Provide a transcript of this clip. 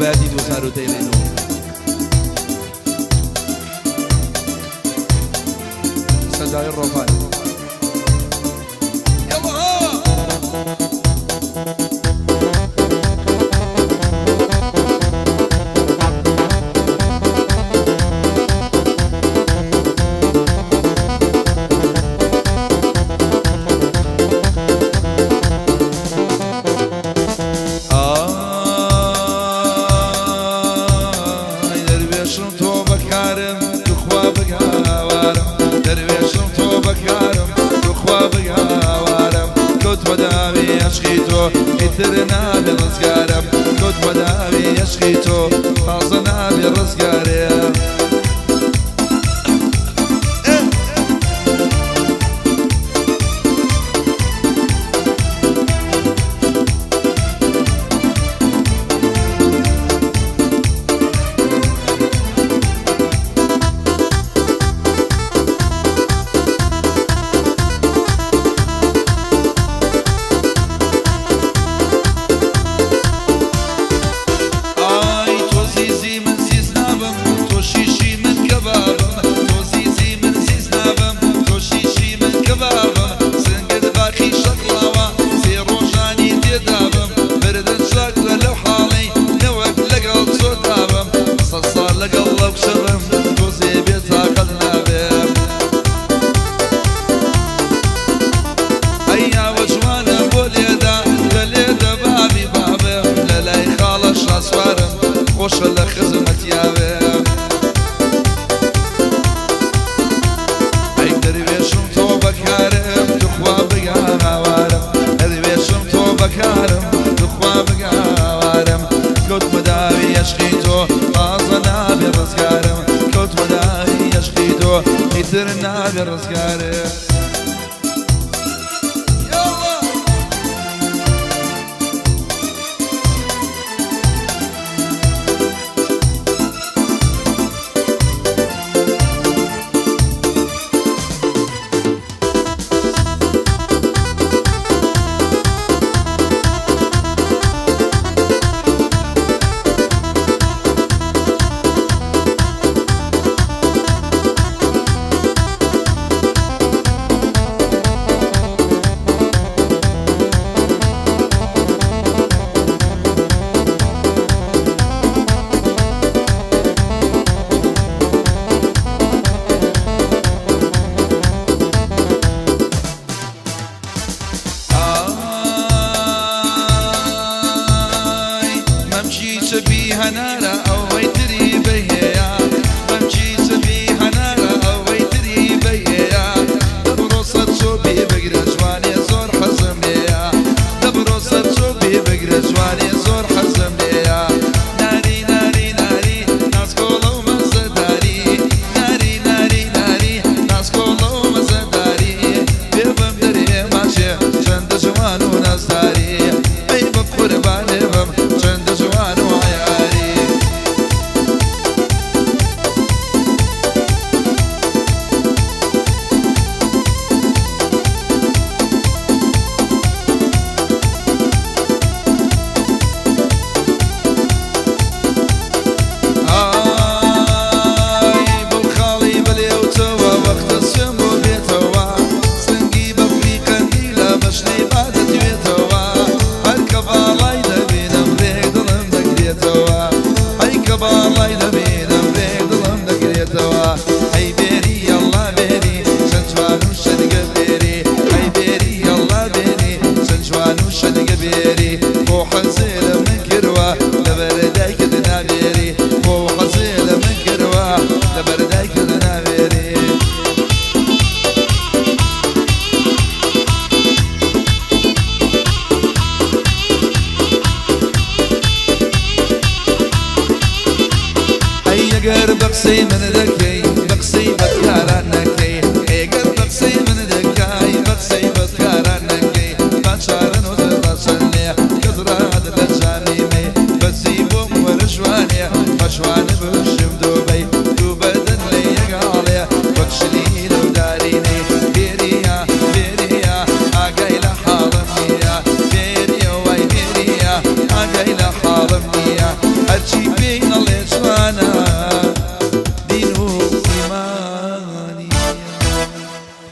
بەیادی 2010 لێنەوە. سەدای ڕۆڤان. يلا ها. ئای دەروێشم تۆ بەکارم، توخوا بگاوارم. دەروێشم تۆ بەکارم، توخوا بگاوارم. کەوتمە داوی عەشقی تۆ، ئیتر نابێ ڕزگارم. کەوتمە داوی عەشقی تۆ، تازە نابێ ڕزگارێ. ئای تۆ زیزی من زیز نابم، تۆ شیشی من کەبابم. تۆ زیزی من زیز نابم، تۆ شیشی من کەبابم. سنگت باخی شەقڵاوە، سێ ڕۆژانی تێدابم. بردن چاکە لەو حاڵی، نەوەک لەگەڵ چۆتابم. سەد ساڵ لەگەڵ ئەو کچەبم، تۆزێ بێتاقەت نابێم. ئەی ئاوە جوانە بۆ لێدا، لە لێدە بابی بابم. لە لای خاڵە شاسوارم، خۆشە لە خزمەت یاوێ. ئەی دەروێشم تۆ بەکارم، توخوا بگاوارم. دەروێشم تۆ بەکارم، توخوا بگاوارم. کەوتمە داوی عەشقی تۆ، تازە نابێ ڕزگارم. کەوتمە داوی عەشقی تۆ، ئیتر نابێ ڕزگارم.